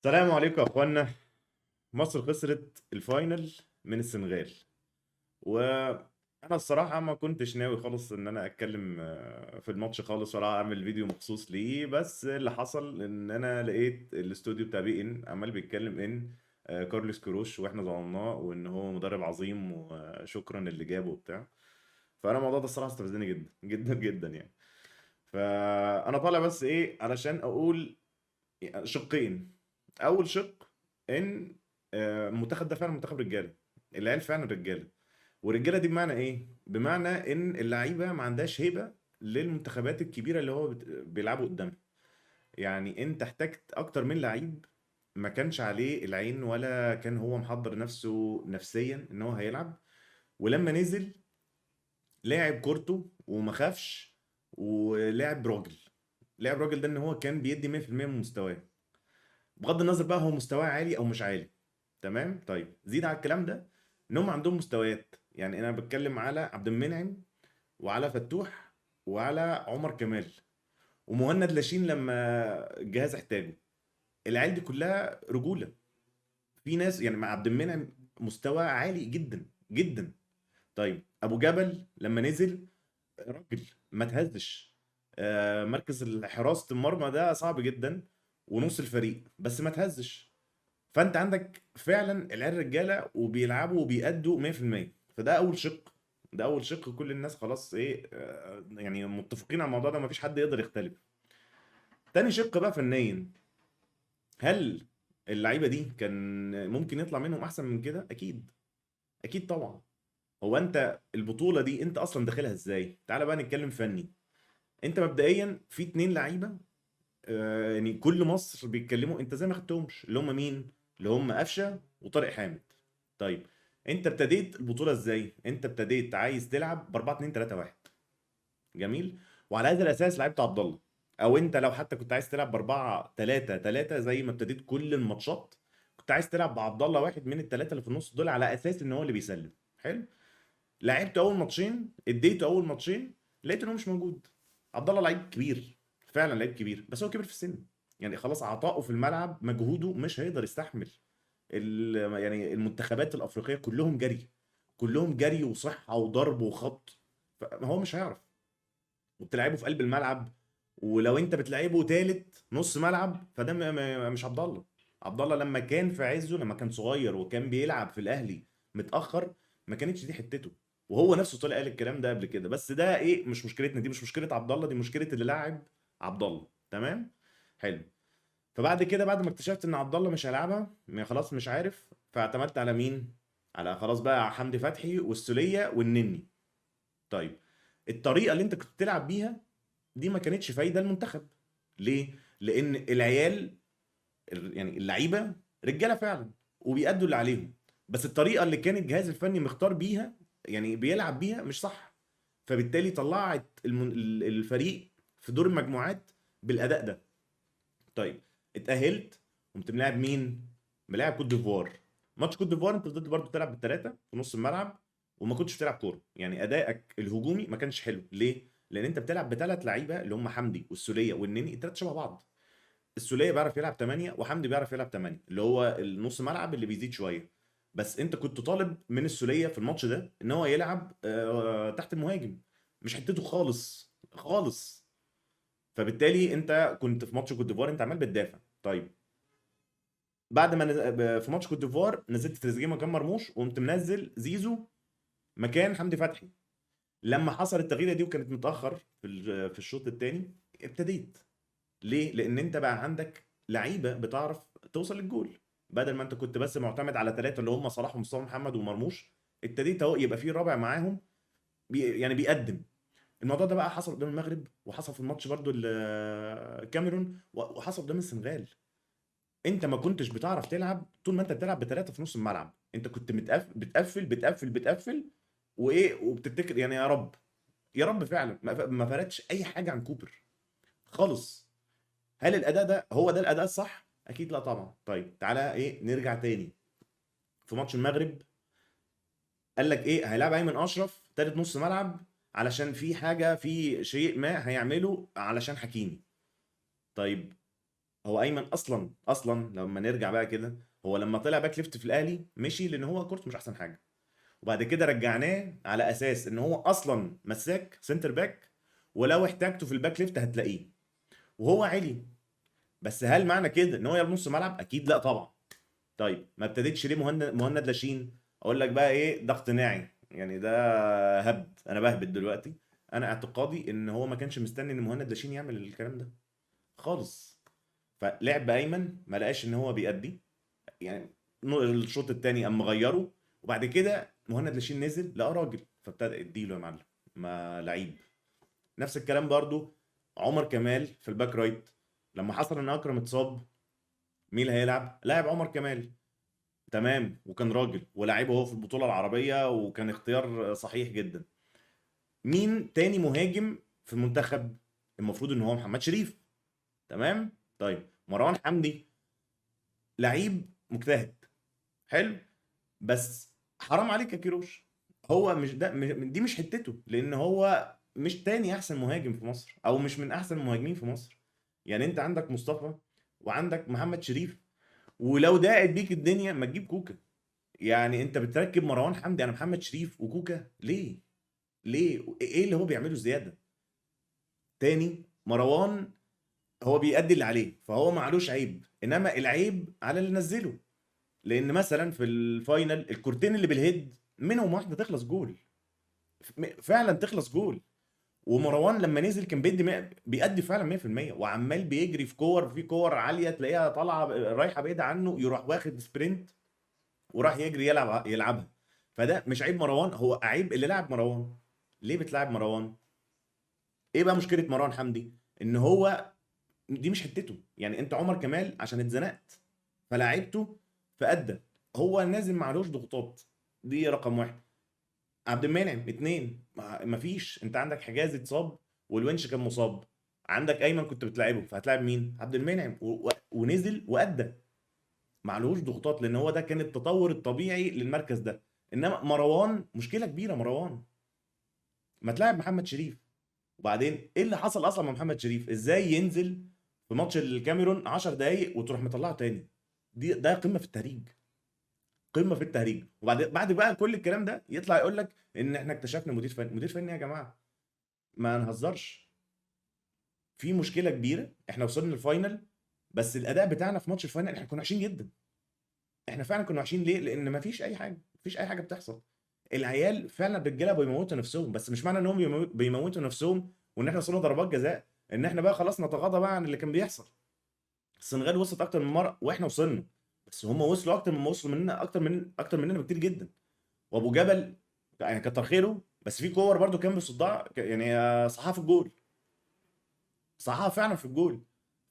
السلام عليكم يا اخوانا. مصر خسرت ال final من السنغال، وانا الصراحة ما كنتش ناوي خالص ان انا اتكلم في الماتش خالص ولا اعمل فيديو مخصوص ليه، بس اللي حصل ان انا لقيت الاستوديو بتاع بي ان عمال بيتكلم ان كارلوس كيروش واحنا ظلمناه وان هو مدرب عظيم وشكرا اللي جابه وبتاع. فانا الموضوع ده الصراحة استفزني جدا جدا جدا يعني. فانا طالع بس ايه علشان اقول شقين. اول شق ان المنتخب ده فعلا منتخب رجاله، العيال فعلا رجاله، والرجاله دي بمعنى ايه؟ بمعنى ان اللعيبة ما عندهاش هيبة للمنتخبات الكبيرة اللي هو بيلعبوا قدامها. يعني انت احتجت اكتر من لعيب ما كانش عليه العين ولا كان هو محضر نفسه نفسيا ان هو هيلعب، ولما نزل لعب كورته وما خافش ولعب راجل. لعب راجل ده ان هو كان بيدي 100% من مستواه، بغض النظر بقى هو مستواه عالي او مش عالي. تمام؟ طيب زيد على الكلام ده ان هم عندهم مستويات. يعني انا بتكلم على عبد المنعم وعلى فتوح وعلى عمر كمال ومهند لاشين لما الجهاز احتاجه. العيال دي كلها رجوله. في ناس يعني مع عبد المنعم مستوى عالي جدا جدا. طيب ابو جبل لما نزل راجل ما تهزش، مركز حراسة المرمى ده صعب جدا ونص الفريق، بس ما تهزش. فانت عندك فعلا العيال رجاله وبيلعبوا وبيأدوا 100%. فده اول شق، ده اول شق كل الناس خلاص ايه، يعني متفقين على الموضوع ده، ما فيش حد يقدر يختلف. تاني شق بقى فنيا، هل اللعيبة دي كان ممكن يطلع منهم احسن من كده؟ اكيد اكيد طبعا. هو انت البطولة دي انت اصلا داخلها ازاي؟ تعال بقى نتكلم فني. انت مبدئيا في 2 لعيبة، يعني كل مصر بيتكلموا انت زي ما خدتهمش، اللي هم مين؟ اللي هم قفشه وطارق حامد. طيب انت ابتديت البطولة ازاي؟ انت ابتديت عايز تلعب ب 4 2 3 1، جميل، وعلى هذا الاساس لعبت عبد الله. او انت لو حتى كنت عايز تلعب ب 4 3 3 زي ما ابتديت كل الماتشات، كنت عايز تلعب بعبد الله واحد من الثلاثة اللي في النص دول على اساس ان هو اللي بيسلم. حلو، لعبت اول ماتشين، اديته اول ماتشين، لقيت ان هو مش موجود. عبد الله لعيب كبير فعلا، لعيب كبير، بس هو كبر في السن، يعني خلاص عطاؤه في الملعب مجهوده مش هيقدر يستحمل. يعني المنتخبات الافريقية كلهم جري، كلهم جري وصحة وضرب وخبط، فهو مش هيعرف. وبتلعبه في قلب الملعب، ولو انت بتلعبه تالت نص ملعب فده مش عبد الله. عبد الله لما كان في عزه، لما كان صغير وكان بيلعب في الاهلي متاخر، ما كانتش دي حتته، وهو نفسه طلع قال الكلام ده قبل كده. بس ده ايه، مش مشكلتنا دي، مش مشكلة عبد الله، دي مشكلة اللي لعب عبد الله. تمام؟ حلو. فبعد كده، بعد ما اكتشفت ان عبد الله مش هيلعبها، خلاص مش عارف، فاعتمدت على مين؟ على خلاص بقى حمدي فتحي والسوليه والنني. طيب الطريقة اللي انت كنت بتلعب بيها دي ما كانتش فايده المنتخب. ليه؟ لان العيال يعني اللعيبة رجاله فعلا وبيأدوا اللي عليهم، بس الطريقة اللي كان الجهاز الفني مختار بيها، يعني بيلعب بيها، مش صح. فبالتالي طلعت الفريق في دور المجموعات بالاداء ده. طيب اتأهلت، قمت ملاعب مين؟ ملاعب كوت ديفوار. ماتش كوت ديفوار انت فضلت برضه تلعب بالثلاثة في نص الملعب، وما كنتش بتلعب كورة، يعني ادائك الهجومي ما كانش حلو. ليه؟ لان انت بتلعب بثلاث لعيبة اللي هم حمدي والسوليه والنني، الثلاثة شبه بعض. السوليه بيعرف يلعب 8 وحمدي بيعرف يلعب 8، اللي هو النص ملعب اللي بيزيد شوية. بس انت كنت طالب من السوليه في الماتش ده ان هو يلعب تحت المهاجم، مش حتته خالص خالص. فبالتالي انت كنت في ماتش كوت ديفوار انت عمال بتدافع. طيب بعد ما في ماتش كوت ديفوار نزلت تريزيجيه مكان مرموش، وقمت منزل زيزو مكان حمدي فتحي. لما حصل التغييره دي وكانت متاخر في الشوط الثاني، ابتديت. ليه؟ لان انت بقى عندك لعيبة بتعرف توصل للجول، بدل ما انت كنت بس معتمد على 3 اللي هم صلاح ومصطفى محمد ومرموش، ابتديت اهو يبقى في رابع معاهم يعني بيقدم. الموضوع ده بقى حصل قدام المغرب، وحصل في الماتش برضو الكاميرون، وحصل قدام السنغال. انت ما كنتش بتعرف تلعب طول ما انت بتلعب بثلاثة في نص الملعب، انت كنت بتقفل بتقفل بتقفل وايه، وبتتكل يعني يا رب يا رب فعلا ما فرقتش اي حاجة عن كوبر خالص. هل الاداء ده هو ده الاداء الصح؟ اكيد لا طبعا. طيب تعالى ايه نرجع تاني في ماتش المغرب، قال لك ايه، هيلعب ايمن اشرف تالت نص ملعب علشان في حاجة، في شيء ما هيعمله علشان حكيمي. طيب هو ايمن اصلا لما نرجع بقى كده، هو لما طلع back left في الاهلي مشي لان هو كورته مش احسن حاجة، وبعد كده رجعناه على اساس ان هو اصلا مساك center back، ولو احتاجته في ال back left هتلاقيه، وهو عالي. بس هل معنى كده ان هو يلعب نص ملعب؟ اكيد لا طبعا. طيب ما ابتديتش ليه مهند لاشين؟ اقول لك بقى ايه، ده اقتناعي يعني، ده هبد، انا بهبد دلوقتي. انا اعتقادي ان هو ما كانش مستني ان مهند لاشين يعمل الكلام ده خالص، فلعب بايمن ما لقاش ان هو بيأدي، يعني الشوط الثاني قام غيره، وبعد كده مهند لاشين نزل لقى راجل، فابتدى يديله يا معلم ما لعيب. نفس الكلام برضو عمر كمال في ال back right، لما حصل ان اكرم اتصاب مين اللي هيلعب؟ لاعب عمر كمال، تمام، وكان راجل ولاعبه هو في البطولة العربية وكان اختيار صحيح جدا. مين تاني مهاجم في المنتخب؟ المفروض ان هو محمد شريف، تمام. طيب مروان حمدي لعيب مجتهد حلو، بس حرام عليك يا كيروش، هو مش ده، دي مش حتته، لان هو مش تاني احسن مهاجم في مصر او مش من احسن المهاجمين في مصر. يعني انت عندك مصطفى وعندك محمد شريف، ولو ضاقت بيك الدنيا ما تجيب كوكا. يعني انت بتركب مروان حمدي على محمد شريف وكوكا ليه؟ ليه؟ ايه اللي هو بيعمله زيادة؟ تاني مروان هو بيأدي اللي عليه، فهو معلوش عيب، انما العيب على اللي نزله. لان مثلا في ال final الكورتين اللي بال head منهم واحدة تخلص جول، فعلا تخلص جول. ومروان لما نزل كان بيدي بيأدي فعلا 100%، وعمال بيجري في كور، في كور عالية تلاقيها طالعه رايحة بعيدة عنه، يروح واخد sprint وراح يجري يلعبها. فده مش عيب مروان، هو عيب اللي لعب مروان. ليه بتلعب مروان؟ ايه بقى مشكلة مروان حمدي؟ ان هو دي مش حتته. يعني انت عمر كمال عشان اتزنقت فلعبته فأدى، هو نازل معلوش ضغوطات، دي رقم واحد. عبد المنعم 2، مفيش، انت عندك حجازي اتصاب والونش كان مصاب، عندك ايمن كنت بتلعبه، فهتلاعب مين؟ عبد المنعم، ونزل وادى، معلوش ضغوطات، لان هو ده كان التطور الطبيعي للمركز ده. انما مروان مشكلة كبيرة، مروان ما تلاعب محمد شريف. وبعدين ايه اللي حصل اصلا مع محمد شريف؟ ازاي ينزل في ماتش الكاميرون 10 دقايق وتروح مطلعه تاني؟ ده قمة في التهريج، قمة في التهريج. وبعد بقى كل الكلام ده يطلع يقول لك ان احنا اكتشفنا مدير فني. مدير فني يا جماعة، ما نهزرش، في مشكلة كبيرة. احنا وصلنا ال final، بس الاداء بتاعنا في ماتش ال final احنا كنا وحشين جدا. احنا فعلا كنا وحشين. ليه؟ لان ما فيش اي حاجة، مفيش اي حاجة بتحصل. العيال فعلا الرجالة بيموتوا نفسهم، بس مش معنى انهم بيموتوا نفسهم وان احنا وصلنا ضربات جزاء ان احنا بقى خلاص نتغاضى بقى عن اللي كان بيحصل. السنغال وصلت اكتر من مرة واحنا وصلنا، بس هم وصلوا اكتر من ما وصلوا مننا، اكتر مننا بكتير جدا. وابو جبل يعني كتر خيره، بس في كور برده كان بيصدها، يعني صحها في الجول، صحها فعلا في الجول.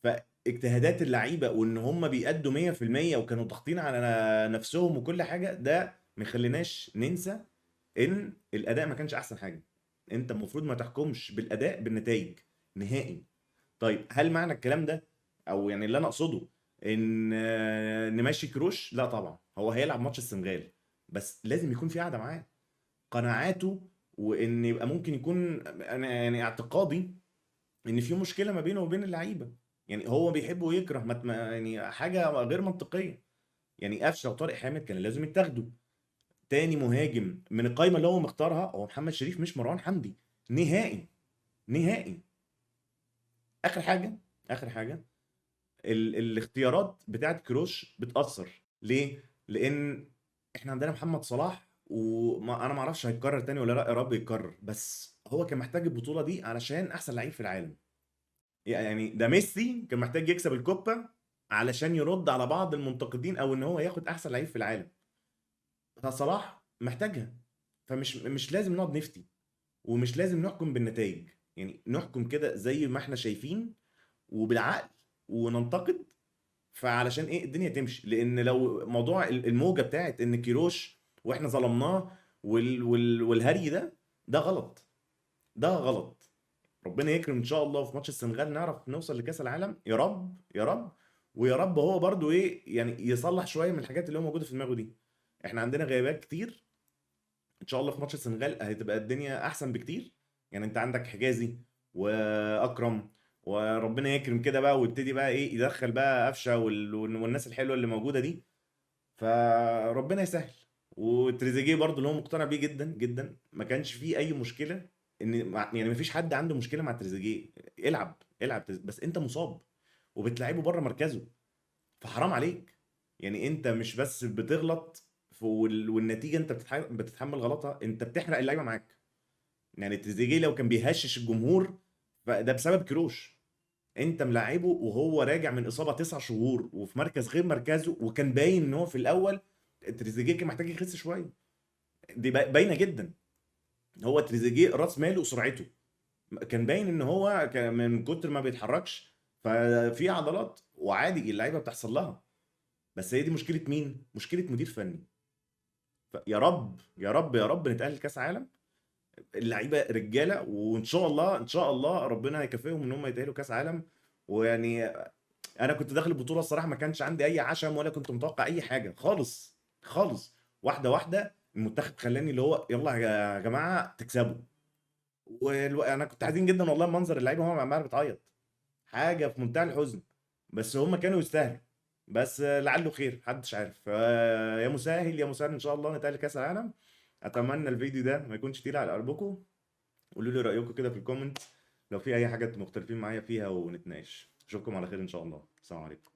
فاجتهادات اللعيبة وان هم بيأدوا 100% وكانوا ضاغطين على نفسهم وكل حاجة، ده ما يخليناش ننسى ان الاداء ما كانش احسن حاجة. انت المفروض ما تحكمش بالاداء بالنتائج نهائي. طيب هل معنى الكلام ده او يعني اللي انا اقصده ان نمشي كروش؟ لا طبعا، هو هيلعب ماتش السنغال، بس لازم يكون في قاعدة معاه، قناعاته، وان يبقى ممكن يكون، انا يعني اعتقادي ان في مشكلة ما بينه وبين اللعيبة. يعني هو بيحب ويكره، يعني حاجة غير منطقية. يعني قفشه وطارق حامد كان لازم يتاخدوا. تاني مهاجم من القايمة اللي هو مختارها هو محمد شريف، مش مروان حمدي نهائي نهائي. اخر حاجة الاختيارات بتاعت كروش بتأثر. ليه؟ لان احنا عندنا محمد صلاح، وما انا ما اعرفش هيتكرر تاني ولا لا، يا رب يتكرر، بس هو كان محتاج البطولة دي علشان احسن لعيب في العالم. يعني ده ميسي كان محتاج يكسب الكوبا علشان يرد على بعض المنتقدين او ان هو ياخد احسن لعيب في العالم. فصلاح محتاجها، فمش مش لازم نقعد نفتي، ومش لازم نحكم بالنتائج. يعني نحكم كده زي ما احنا شايفين وبالعقل وننتقد، فعلشان ايه الدنيا تمشي. لان لو موضوع الموجه بتاعت ان كيروش واحنا ظلمناه والهري ده غلط، ده غلط. ربنا يكرم ان شاء الله في ماتش السنغال نعرف نوصل لكاس العالم، يا رب يا رب. ويا رب هو برضو ايه يعني يصلح شوية من الحاجات اللي هو موجودة في دماغه دي. احنا عندنا غيابات كتير، ان شاء الله في ماتش السنغال هتبقى الدنيا احسن بكتير. يعني انت عندك حجازي واكرم وربنا يكرم كده بقى، ويبتدي بقى ايه يدخل بقى قفشه والناس الحلوة اللي موجودة دي، فربنا يسهل. وتريزيجيه برضو اللي هو مقتنع بيه جدا جدا، ما كانش فيه اي مشكلة ان يعني ما فيش حد عنده مشكلة مع تريزيجيه، العب العب، بس انت مصاب وبتلعبه بره مركزه، فحرام عليك. يعني انت مش بس بتغلط والنتيجة انت بتتحمل غلطها، انت بتحرق اللعيبة معاك. يعني تريزيجيه لو كان بيهشش الجمهور فده بسبب كروش، انت ملاعبه وهو راجع من اصابه 9 شهور وفي مركز غير مركزه، وكان باين ان هو في الاول تريزيجيه كان محتاج يخس شوية، دي باينة جدا. هو تريزيجيه راس ماله وسرعته، كان باين ان هو كان من كتر ما بيتحركش ففي عضلات، وعادي اللعيبة بتحصل لها. بس هي دي مشكلة مين؟ مشكلة مدير فني. يا رب يا رب يا رب نتاهل كاس عالم، اللعيبة رجاله، وان شاء الله ان شاء الله ربنا هيكافئهم ان هم يتاهلوا كاس عالم. ويعني انا كنت داخل البطولة الصراحة ما كانش عندي اي عشم ولا كنت متوقع اي حاجة خالص خالص. واحدة واحدة المنتخب خلاني اللي هو يلا يا جماعة تكسبوا. انا كنت حزين جدا والله، منظر اللعيبة وهم عماله بتعيط، حاجة في منتهى الحزن، بس هم كانوا يستاهلوا، بس لعله خير محدش عارف. يا مسهل يا مسهل ان شاء الله نتاهل كاس العالم. اتمنى الفيديو ده ما يكونش تقيل على قلبكم، قولوا لي رايكم كده في ال comment لو في اي حاجة انتم مختلفين معايا فيها ونتناقش. اشوفكم على خير ان شاء الله، السلام عليكم.